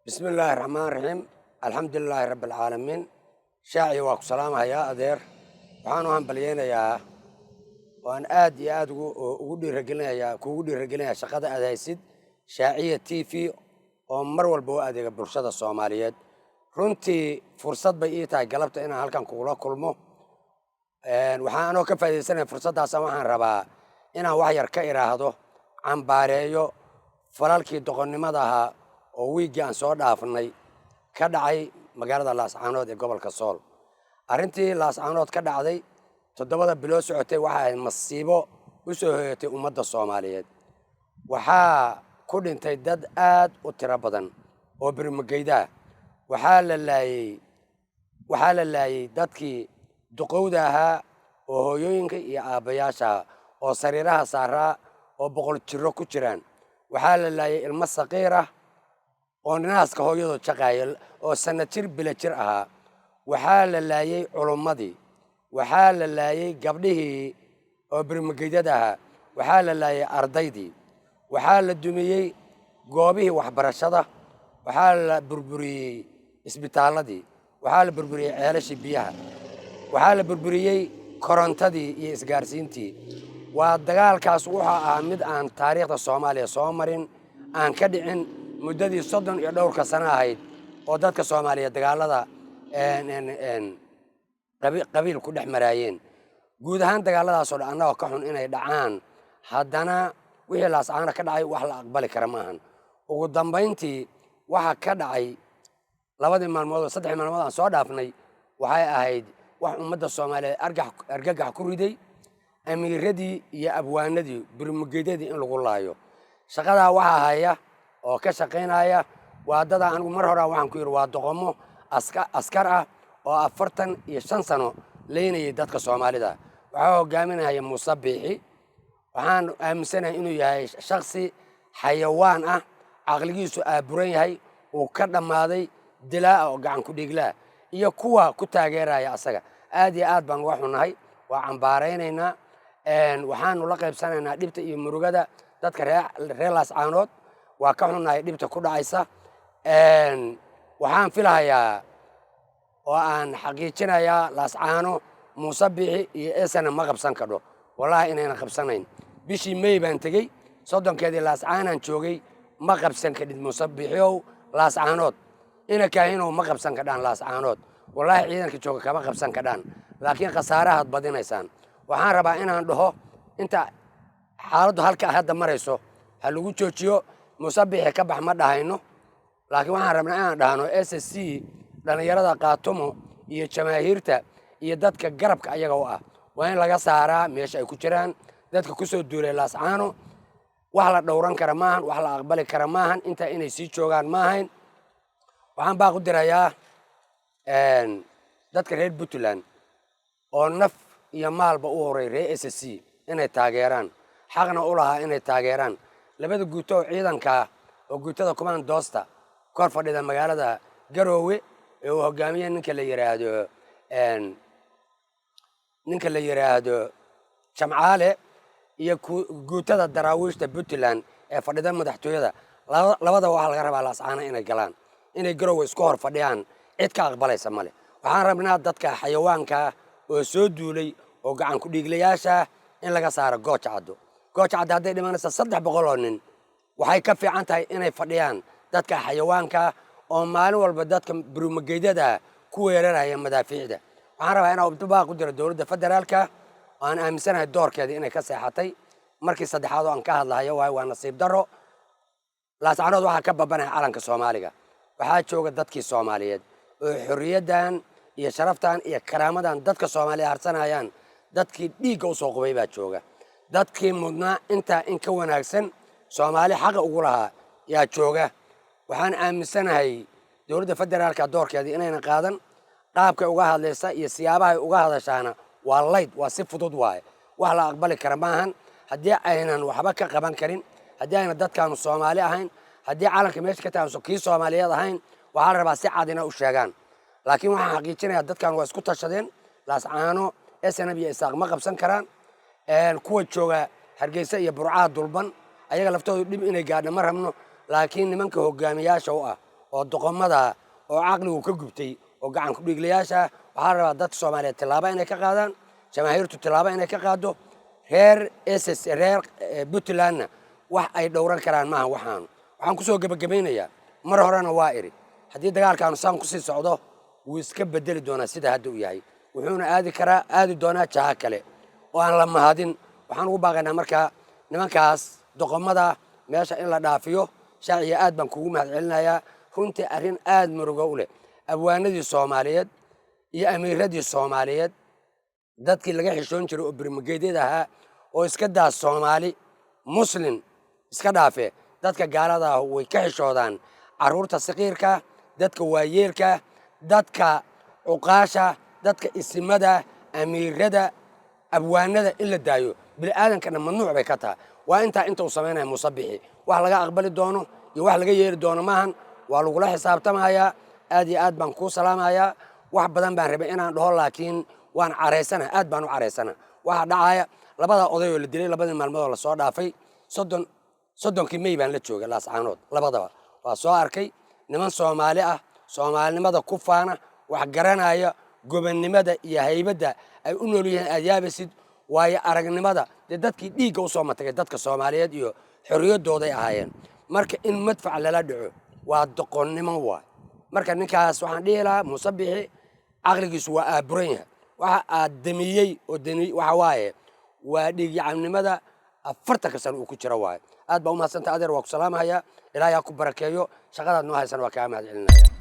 Bismi illaahi raxmaan raxiim, alxamdulilaahi rabbi alcaalamiin. Shaaci, waa ku salaamahayaa, adeer. Waxaan u hambalyeynayaa oo aan aad iyo aad ugu dhiiragelinayaa, kuugu dhiiragelinayaa shaqada aad haysid, Shaaciya TV, oo mar walba u adeega bulshada Soomaaliyeed. Runtii fursad bay ii tahay galabta inaan halkan kugula kulmo. Waxaan anoo ka faaidaysanaya fursaddaasa, waxaan rabaa inaan wax yar ka iraahdo, cambaareeyo falalkii doqonnimada ahaa oo wiiggii aan soo dhaafnay ka dhacay magaalada Laascaanood ee gobolka Sool. Arrintii Laascaanood ka dhacday 7da bilood socotay waxay ahayd masiibo u soo hoyatay ummadda Soomaaliyeed. Waxaa ku dhintay dad aad u tiro badan oo birmageydaah. Waxaa la laayey dadkii duqowda ahaa oo hooyooyinka iyo aabbayaasha oo sariiraha saaraa oo 100 jiro ku jiraan. Waxaa la laayay ilmo saqiir ah oo naaska hooyadood jaqaaya oo sanad jir, bila jir ahaa. Waxaa la laayey culummadii. Waxaa la laayey gabdhihii oo birmageydada ahaa. Waxaa la laayay ardaydii. Waxaa la dumiyey goobihii waxbarashada. Waxaa la burburiyey isbitaalladii. Waxaa la burburiyey ceelashii biyaha. Waxaa la burburiyey korontadii iyo isgaarsiintii. Waa dagaalkaas wuxuu ahaa mid aan taariikhda Soomaaliya soo marin, aan ka dhicin muddadii 30 iyo dhowrka sano ahayd oo dadka Soomaaliya dagaalada qabiil ku dhex maraayeen. Guud ahaan dagaaladaasoo dhan annagoo ka xun inay dhacaan, haddana wixii Laascaana ka dhacay wax la aqbali kara maahan. Ugu dambayntii, waxa ka dhacay labadii maalmood oo 3 maalmood aan soo dhaafnay waxay ahayd wax ummadda Soomaaliyeed argagax ku riday, amiiradii iyo abwaanadii, birmugeydadii in lagu laayo. Shaqadaa waxaa haya oo ka shaqaynaya waa dada anigu mar horaa waxaan ku yidhi waa doqomo askar ah oo 45 sano leynayay dadka Soomaalida. Waxaa hogaaminaya Muuse Biixi. Waxaan aaminsanahay inuu yahay shaksi xayawaan ah, caqligiisu aaburan yahay, uu ka dhammaaday, dilaa oo gacan ku dhiiglaa, iyo kuwa ku taageeraya asaga. Aad iyo aad baan uga xunnahay, waa cambaaraynaynaa. Waxaanu la qaybsanaynaa dhibta iyo murugada dadka reer Laascaanood. Waa ka xunnahay dhibta ku dhacaysa. Waxaan filahayaa oo aan xaqiijinayaa, Laascaano Muuse Biixi iyo esana ma qabsan kadho. Wallaahi inayna qabsanayn. Bishii May baan tegey, 30keedii Laascaanaan joogay. Ma qabsan kadhid, Muuse Biixiow, Laascaanood. Ina Kaahinow, ma qabsan kadhaan Laascaanood. Wallaahi ciidanka jooga kama qabsan kadhaan, laakiin khasaarahaad badinaysaan. Waxaan rabaa inaan dhaho, inta xaaladdu halka hadda marayso ha lagu joojiyo. Muuse Biixi ka bax ma dhahayno, laakiin waxaan rabnaa inaan dhahno SSC, dhallinyarada Qaatumo iyo jamaahiirta iyo dadka garabka ayaga u ah waa in laga saaraa meesha ay ku jiraan dadka ku soo duulay Laascaano. Wax la dhowran kara maahan, wax la aqbali kara maahan, intaa inay sii joogaan maahayn. Waxaan baaq u dirayaa dadka reer Puntland oo naf iyo maalba u horay reer SSC inay taageeraan, xaqna u lahaa inay taageeraan. Labada guuto oo ciidankaa oo guutada kumaandoosta kor fadhida magaalada Garoowe ee uu hogaamiye ninka la yidhaahdo Jamcaale iyo guutada Daraawiishta Puntland ee fadhida madaxtooyada, labadaba waxaa laga rabaa Laascaana inay galaan. Inay Garoowe isku hor fadhiyaan cid ka aqbalaysa male. Waxaan rabnaa dadka xayawaankaa oo soo duulay oo gacan ku dhiiglayaasha in laga saaro Gooja Caddo. Gooja Caddo hadday dhimanaysa 300 oo nin, waxay ka fiican tahay inay fadhiyaan dadka xayawaanka oo maalin walba dadka burumageydada ku weeraraya madaafiicda. Waxaan rabaa inaan baaq u diro dowladda federaalka oo aan aaminsanahay doorkeeda inay ka seexatay. Markii saddexaad oo aan ka hadlahayo waayo. Waa nasiib darro. Laascanood waxaa ka babanaya calanka Soomaaliga. Waxaa jooga dadkii Soomaaliyeed oo xorriyaddan iyo sharaftan iyo karaamadan dadka Soomaaliya harsanayaan. Dadkii dhiigga usoo qubay baa jooga. Dadkii mudnaa intaa in ka wanaagsan Soomaali xaqa ugu lahaa yaa jooga. Waxaan aaminsanahay dowladda federaalka doorkeeda inayna qaadan. Qaabkay uga hadlaysa iyo siyaabahay uga hadashaana waa layd, waa si fudud waaye. Wax la aqbali kara maahan. Haddii aynan waxba ka qaban karin, haddii aynan dadkaanu Soomaali ahayn, haddii calanka meesha ka taganso kii Soomaaliyeed ahayn, waxaa la rabaa si cad inay u sheegaan. Laakiin waxaan xaqiijinayaa dadkan waa isku tashadeen. Laascaano SNM iyo Isaaq ma qabsan karaan. Kuwa jooga Hargeysa iyo Burcaa dulban, ayaga laftoodu dhib inay gaadha ma rabno. Laakiin nimanka hogaamiyaasha u ah Oo doqomada oo caqligu ka gubtay oo gacan ku-dhiiglayaasha, waxaa la rabaa dadka Soomaaliyeed tillaabo inay ka qaadaan, jamaahiirtu tillaabo inay ka qaado. Reer ss reer Puntlandna wax ay dhowran karaan maaha. Waxaan kusoo gebagabaynayaa, mar horena waa iri, haddii dagaalkaanu saan kusii socdo, wuu iska bedeli doonaa sida hadda uu yahay, wuxuuna aadi karaa, aadi doonaa jaha kale oo aan la mahadin. Waxaan ugu baaqaynaa markaa nimankaas doqomada meesha in la dhaafiyo. Shaaciya, aad baan kugu mahad celinayaa. Runtii arrin aad murugo u leh, abwaanadii Soomaaliyeed iyo amiiradii Soomaaliyeed, dadkii laga xishoon jiray oo birmageedyada ahaa, oo iska daa Soomaali, Muslim iska dhaafe, dadka gaalada ah way ka xishoodaan carruurta saqiirka, dadka waayeelka, dadka cuqaasha, dadka isimada, amiirada, abwaanada in la daayo bini'aadankana mamnuuc bay ka tahay. Waa intaa inta uu samaynaya Muuse Bixi. Wax laga aqbali doono iyo wax laga yeeli doono maahan, waa lagula xisaabtamayaa. Aad iyo aad baan kuu salaamayaa. Wax badan baan rabay inaan dhaho, laakiin waan caraysana, aad baan u caraysana. Waxaa dhacaya labada oday oo la dilay labadii maalmood oo lasoo dhaafay, 30-kii May baan la joogay Laascaanood, labadaba waa soo arkay. Niman Soomaali ah, Soomaalinimada ku faana, wax garanaya, gobonnimada iyo haybadda ay u nool yihiin aad yaabaysid, waayo aragnimada dee dadkii dhiigga usoo matagay dadka Soomaaliyeed iyo xorriyaddooday ahaayeen. Marka in madfac lala dhaco waa doqonnimo waay. Marka ninkaas waxaan dhihi lahaa, Muuse Bixi caqligiisu waa aaburan yahay. Waxa aad damiyey oo dami waxa waaye waa dhiigyacabnimada 40-ka sano uu ku jiro waaye. Aad baa umahadsanta, adeer, waa ku salaamhayaa. Ilaahay ha ku barakeeyo shaqadaad noo haysan, waa kaa mahad celinaya.